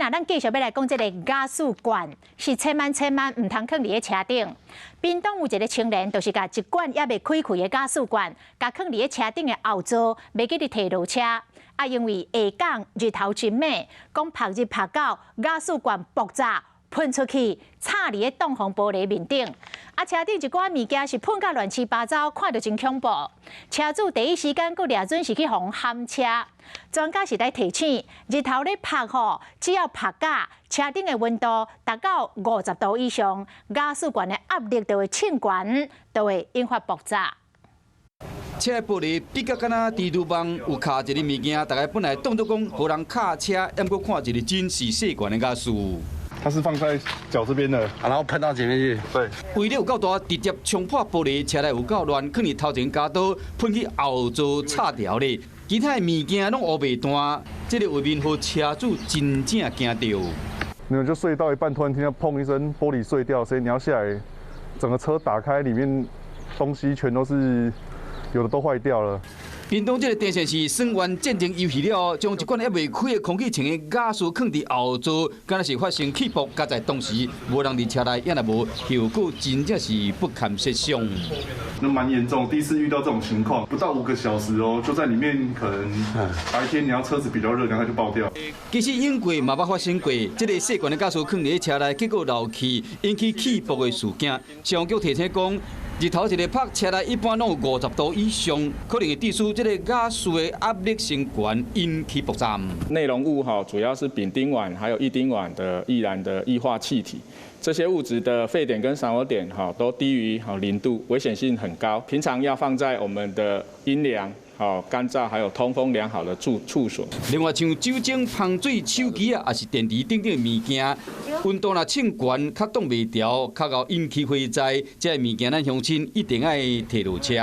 啊，咱繼續欲來講這个瓦斯罐，是千萬千萬毋通囥佇咧車頂。屏東有一个青年，就是共一罐猶未開開的瓦斯罐，共囥佇咧車頂的後座，袂記得提落車。啊，因為下工日頭真猛，講曝日曝到瓦斯罐爆炸，噴出去，插佇咧擋風玻璃面頂。啊，車頂一寡物件是噴甲亂七八糟，看著真恐怖。車主第一時間閣掠準是去予人頷車。專家是來提醒，日頭咧曝吼，只要曝甲車頂的溫度達到50度以上，瓦斯罐的壓力就會衝懸，就會引發爆炸。車玻璃比較敢若蜘蛛網，有卡一个物件，大家本來當作講予人卡車，毋過看一个真是細罐的瓦斯。它是放在腳這邊的，然後噴到前面去。對，威力有夠大，直接衝破玻璃，車內有夠亂，囥佇頭前鉸刀噴去後座插條咧，其他的物件攏烏白彈，這个畫面予車主真正驚著。你們就睡到一半，突然聽到砰一聲，玻璃碎掉聲音，你要下來，整個車打開，裡面東西全都是有的都壞掉了。屏東這个電線是耍完戰爭遊戲了後，將一罐猶未開的空氣槍的瓦斯囥佇後座，敢若是發生氣爆，佳在當時無人佇車內，也若無後果真正是不堪設想。那蠻嚴重，第一次遇到這種情況，不到5個小時哦，就在裡面，可能白天你要車子比較熱，然後就爆掉。其實英國嘛捌發生過，這个細罐的瓦斯囥佇車內，結果漏氣，引起氣爆的事件。消防局提醒講，日頭一个曝，車內一般攏有50度以上，可能會致使這个瓦斯的壓力升懸，引起爆炸。內容物哈，主要是丙丁烷還有異丁烷的易燃的液化氣體，這些物質的沸點跟閃火點哈都低於0度，危險性很高。平常要放在我們的陰涼、好乾燥還有通風良好的住處所。另外，像酒精、香水、手機啊，抑是電池等等的物件，溫度若衝懸，較擋袂牢，較會引起火災。這个物件，咱鄉親一定愛提落車。